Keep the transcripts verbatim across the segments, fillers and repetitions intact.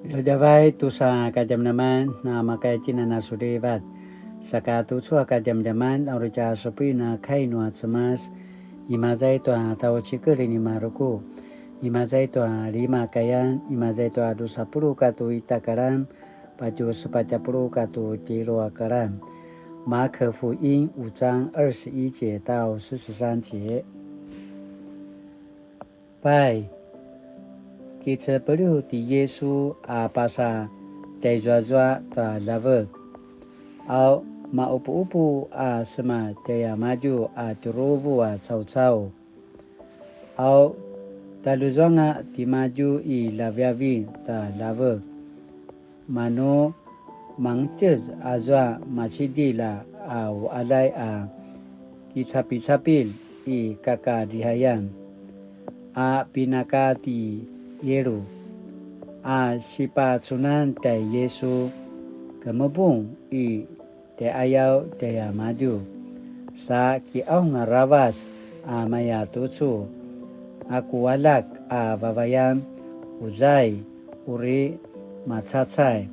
Djavadjavay tusa kadjamadjaman, na makay cinan a sulivat. Saka tucu a kadjamadjaman, a uri tja supuin a kai nua Cemas, imaza i tua tjaucikel ni Maruku, imaza i tua lima kayan, imaza i tua dusa puluq katua ita karam, patje sepatj a puluq katua tjelu a karam. 馬可福音五章二十一節到四十三節。 Pai, kicepeliw ti Yisu a pasa tjaizuazua ta ljavek, au maqepuqepu a sema tjaiamadju a tjuruvu a caucau. Au taljuzuanga timadju i ljaviavi ta ljavek, manu mangtjez azua macidilj a uqaljay a kicapicapilj i kakalihayan a pinaka ti Yiru, a sipacunan tjai Yisu, kemepung i tjaiqayaw tjaiamadju, sa kiqaung aravac a mayatucu, a ku aljak a vavayan, uzai, uri macacay,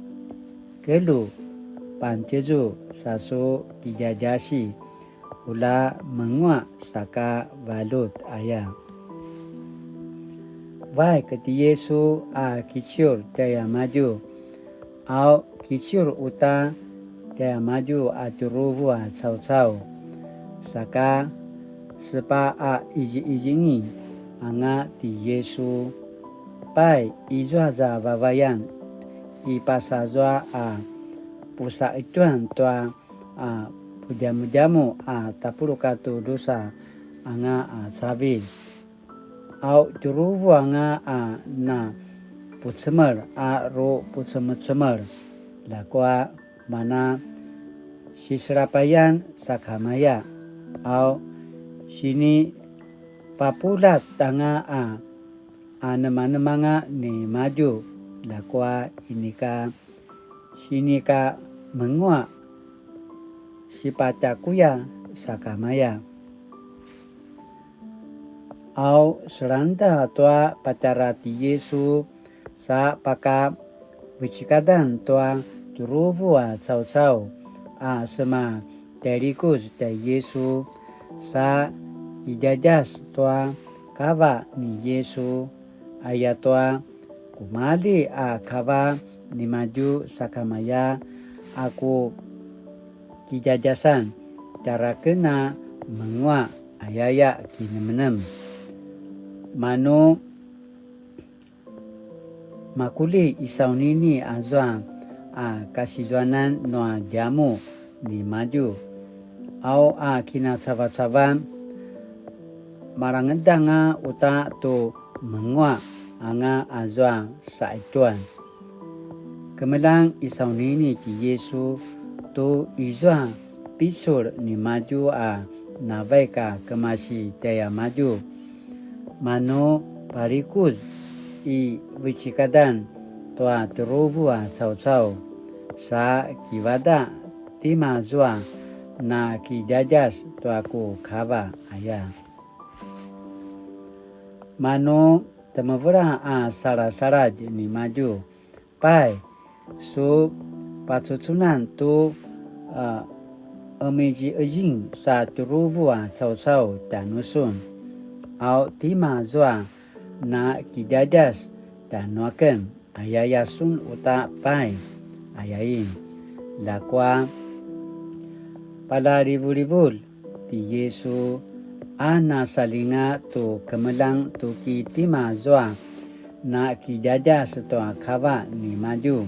kelju, pantjezu, sa su kidjadjasi, ula menguaq saka valjut aya. Vaik ti Yisu a kiciur tjaiamadju, au kiciur uta tjaiamadju a tjuruvu a caucau, saka sepa a iziizingi anga ti Yisu. Pai, izua za vavayan i pasazua a pusaqetjuan tua a pudjamudjamu a tapuluq katua drusa anga a cavilj. Au tjuruvu anga a na pucemel a ru pucemecemel, ljakua mana siselapayan sakamaya, au sinipapuljat anga a anemanemanga nimadju, ljakua inika sinika menguaq, sipatjakuya sakamaya. Au selangeda tua patjara ti Yisu sa paka vecekadan tua tjuruvu a caucau a sema tjailikuz tjai Yisu, sa idjadjas tua kava ni Yisu, ayatua kumalji a kava nimadju sakamaya a ku kidjadjasan, tjaraken a menguaq ayaya kinemenem. Manu makulji i saunini azua a kasizuanan nua djamuq nimadju, au a kinacavacavan, malangedanga uta tu menguaq anga azua saqetjuan. Kemeljang i saunini ti Yisu tu izua picul nimadju a navaik a kemasi tjaiamadju. Manu palikuz i vecekadan tua tjuruvu a caucau, sa kivada tima zua na kidjadjas tua ku kava aya. Manu temevela a salasaladj nimadju, pai, su pacucunan tu, a, emiziezing sa tjuruvu a caucau tjanusun. Au tima zua na kidjadjas tjanuaken, ayaya sun uta pai, ayain. Ljakua, palalivulivulj ti Yisu, a nasalinga tu kemeljang tu ki tima zua na kidjadjas tua kava nimadju.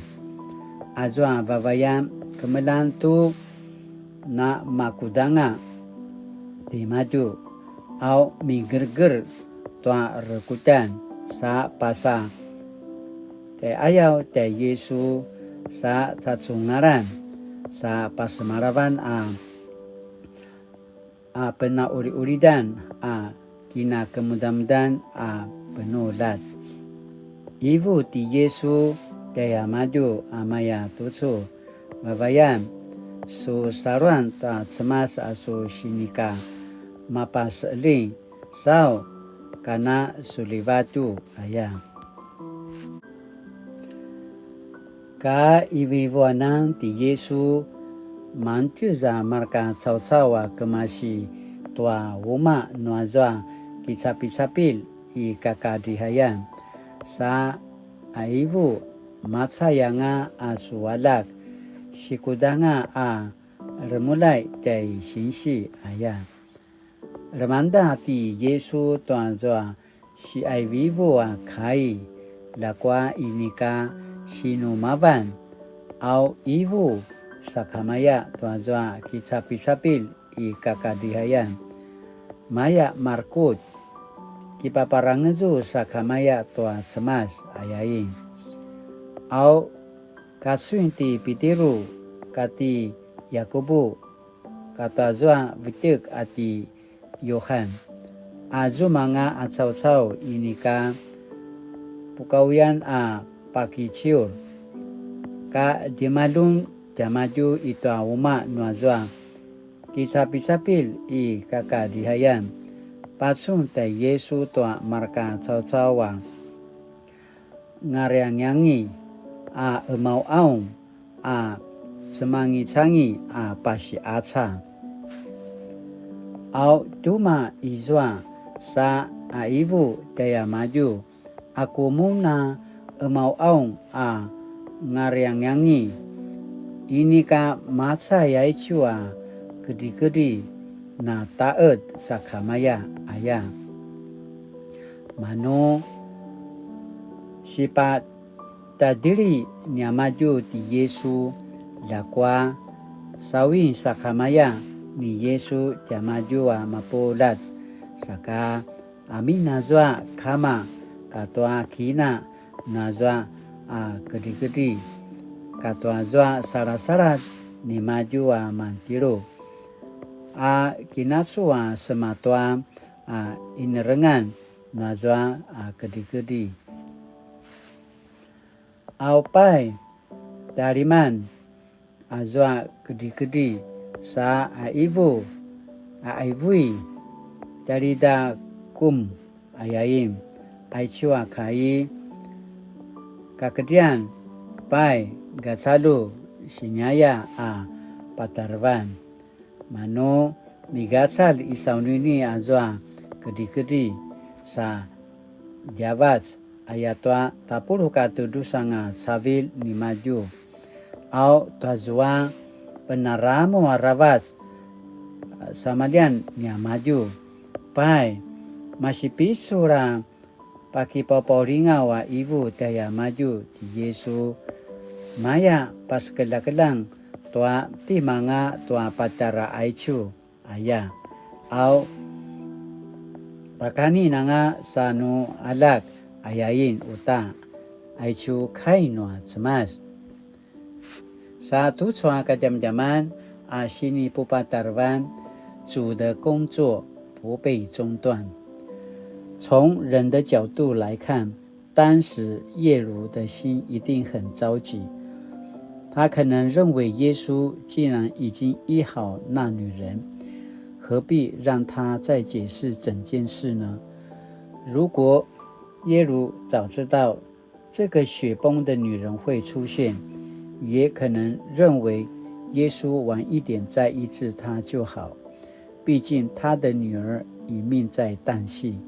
Azua vavayan kemeljang tu na makudanga timadju, au migerger tua rekutjan sa pasa tjaiqayaw tjai Yisu sa cacungalan, sa pasemalavan a a penauliulidan a kinakemudamudan a penuljat. Ivu ti Yisu tjaiamadju a maya tucu, vavayan, su saluan ta Cemas a su sinika mapaseling, sau kana sulivatju aya. Ka ivuivuanan ti Yisu, mangtjez a marka caucau a kemasi tua umaq nuazua kicapicapilj i kakadrihayan. Sa aivu, macay anga a su aljak, sikudanga a remuljay tjai sinsi aya. Lemangda ti Yisu tuazua siaivivu a kai, ljakua inika sinumavan, au ivu sakamaya tuazua kicapicapilj i kakadrihayan. Maya marekutj, kipaparangezu sakamaya tua Cemas ayain. Au kasuin ti Pitiru kati Yakubu, katazua vetjek a ti Yuhan, a zumanga a caucau inika pukauljan a pakiciur, ka djemaljun tiamadju i tua umaq nuazua kicapicapilj i kakadrihayan. Pacun tjai Yisu tua marka caucau a ngariangiangi, a emauaung, a cemangicangi a pasiaca. Au tjuma izua sa aivu tjaiamadju, aku mun a emauaung a ngariangiangi, inika macay aicu a kedrikedri na taqed sakamaya aya. Manu sipatadili niamadju ti Yisu, ljakua sawin sakamaya ni Yisu tiamadju a mapuljat, saka amin azua kama katua kina nazua a kedrikedri, katua zua salasaladj nimadju a mantjelu, a kinacu a sema tua a inerengan nazua a kedrikedri. Au pai, taliman azua kedrikedri, sa aivu, aivui, tjalida kum ayain, aicu a kai, kakedrian, pai, gacalu, siniaya a patarevan. Manu migacalj i saunini azua kedrikedri sa djavac, ayatua tapuluq katu drusa nga cavilj nimadju. Au tuazua penaramu aravac, samaljian niamadju. Pai, masipicul a pakipaupaulingaw a ivu tjaiamadju ti Yisu, maya pasekeljakeljang tua timanga tua patjara aicu aya. Au pakanin anga sa nu aljak ayain uta, aicu kai nua Cemas. Sa tucu a kadjamadjaman a sinipupatarevan, 主的工作不被中断。从人的角度来看，当时睚鲁的心一定很着急，他可能认为耶稣既然已经医好那女人，何必让他再解释整件事呢？如果睚鲁早知道这个血崩的女人会出现，也可能认为耶稣晚一点再医治她就好，毕竟他的女儿已命在旦夕。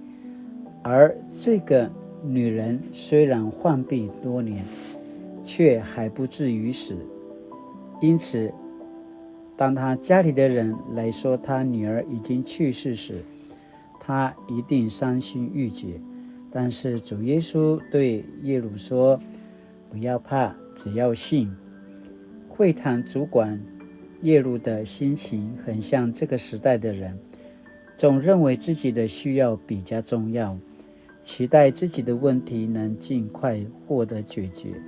而这个女人虽然患病多年，却还不至于死。因此，当他家里的人来说他女儿已经去世时，他一定伤心欲绝。但是主耶稣对睚鲁说：“不要怕，只要信。”会堂主管睚鲁的心情很像这个时代的人，总认为自己的需要比较重要，期待自己的问题能尽快获得解决，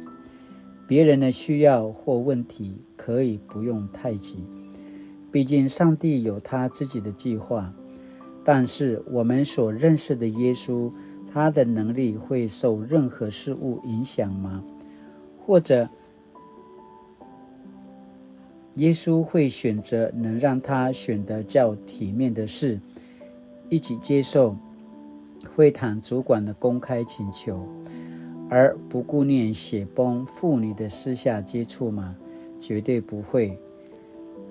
别人的需要或问题可以不用太急，毕竟上帝有他自己的计划。但是我们所认识的耶稣，他的能力会受任何事物影响吗？或者，耶稣会选择能让他显得较体面的事，一起接受会堂主管的公开请求。而不顧念血崩赴你的私下接觸嗎？絕對不會。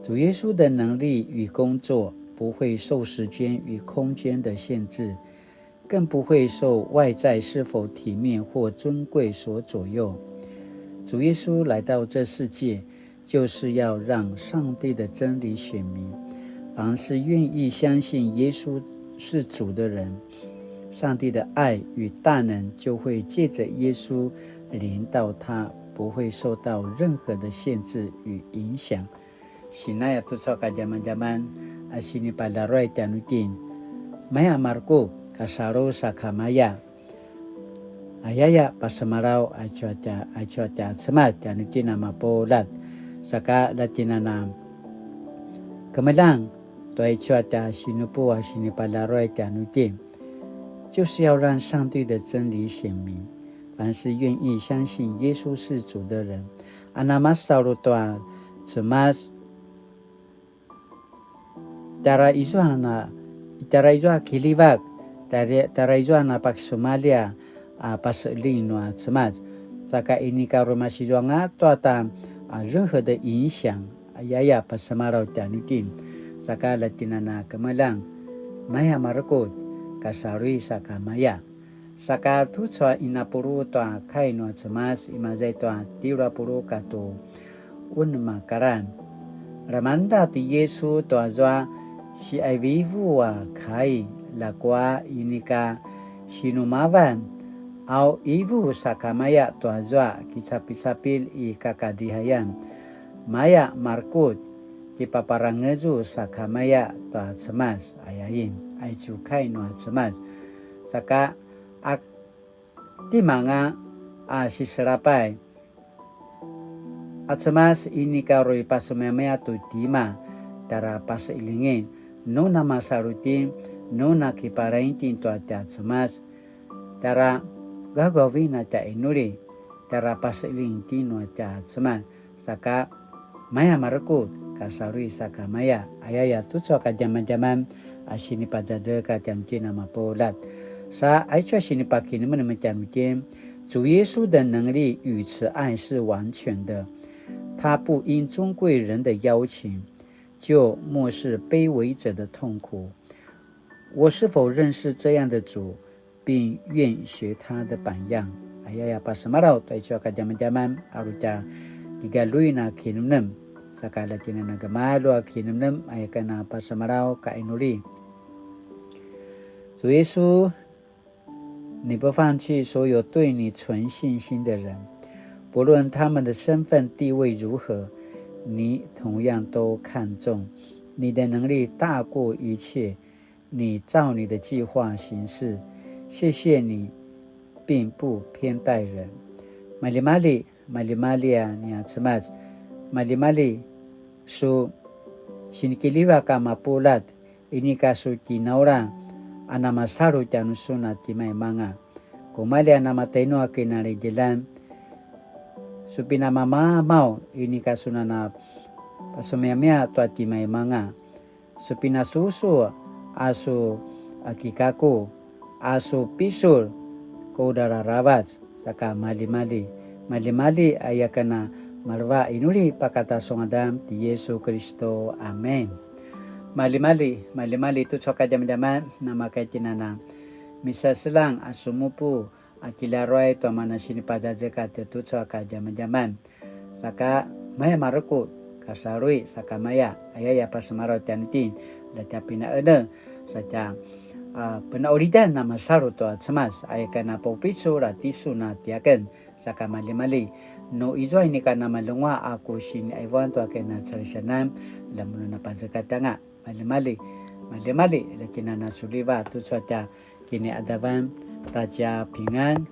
主耶穌的能力與工作不會受時間與空間的限制，更不會受外在是否體面或尊貴所左右。主耶穌來到這世界，就是要讓上帝的真理顯明。凡是願意相信耶穌是主的人，上帝的愛與大能就會藉著耶穌臨到他，不會受到任何的限制與影響。Sinaya tucu a kadjamadjaman a sinipalaruay tjanuitjen. Maya marekutj, kasalu sakamaya. Ayaya pasemalaw aicu a tja, aicu a tja Cemas tjanuitjen a mapuljat. Saka latjinana kemeljang tua aicu a tja sinupu a sinipalaruay tjanuitjen. 就是要讓上帝的真理顯明，凡是願意相信耶穌是主的人，a namasalu tua Cemas, tjara izua na, tjara izua kiljivak, tjara, tjara izua na pakisumalji a paseljing nua Cemas. Saka inika uri masizuanga tua ta, a, 任何的影響, ayaya pasemalaw tjanuitjen. Saka latjinana kemeljang, maya marekutj, kasalu sakamaya. Saka tucu a inapulu tua kai nua Cemas, imaza i tua tjelu a puluq katua unem a kalan. Lemangeda ti Yisu tua zua siaivivu a kai, ljakua inika sinumavan, au ivu sakamaya tua zua kicapicapilj i kakadihayan. Maya marekutj, kipaparangezu sakamaya tua Cemas, ayain, aicu kai nua Cemas. Saka a timanga a siselapay a Cemas inika uri pasumemea tu tima, tjara paseljingin, nu namasalu itjen, nu nakipalaing itjen tua tja Cemas, tjara gagauvin a tja inuli, tjara paseljing itjen nua tja Cemas. Saka maya marekutj, kasalu sakamaya, ayaya tucu a kadjamadjaman a sinipazazekatj tjanuitjen a mapuljat. Sa aicu a sinipakinemenem tjanuitjen, 主耶穌的能力與慈愛是完全的，他不因尊貴人的邀請，就漠視卑微者的痛苦。我是否認識這樣的主，並願學他的榜樣？Ayaya pasemalaw tua aicu a kadjamadjaman, aru tja kigaluin a kinemnem, saka latjinana gemalju a kinemnem, aya ken a pasemalaw ka inuli. 主耶穌，你不放棄所有對你存信心的人，不論他們的身份地位如何，你同樣都看重。你的能力大過一切，你照你的計劃行事。謝謝你並不偏待人。Maljimalji, maljimalji a nia Cemas. Maljimalji su sinikiljivak a mapuljat, inika su kinaula a namasalu tjanusun a timaimanga. Kumalji a namatjainu a kinalidjilan, su pinamamamaw inika su nana pasumiyamiya tua timaimanga. Su pinasusu a su a kikaku, a su pisul, kudral aravac, saka maljimalji. Maljimalji aya ken a maleva inuli pakata su ngadan ti Yisu Kristu. Amen. Maljimalji, maljimalji tucu a kadjamadjaman, namakaitinana misaselang a sumupu a kilaruay tua mana sinipazazekatj tucu a kadjamadjaman. Saka maya marekutj, kasalu sakamaya, ayaya pasemalaw tjanuitjen, la tja pinaene, satja, a, penaulidan namasalu tua Cemas, aya ken a paupicul a tisun a tiaken, saka maljimalji. Nu izua inika namaljenguaq a ku siniaivuan tua kena calisianan, la mun a pazekatjanga. Maljimalji, maljimalji, latjinana suliva tucu a tja kiniadavan, ta tja pingan,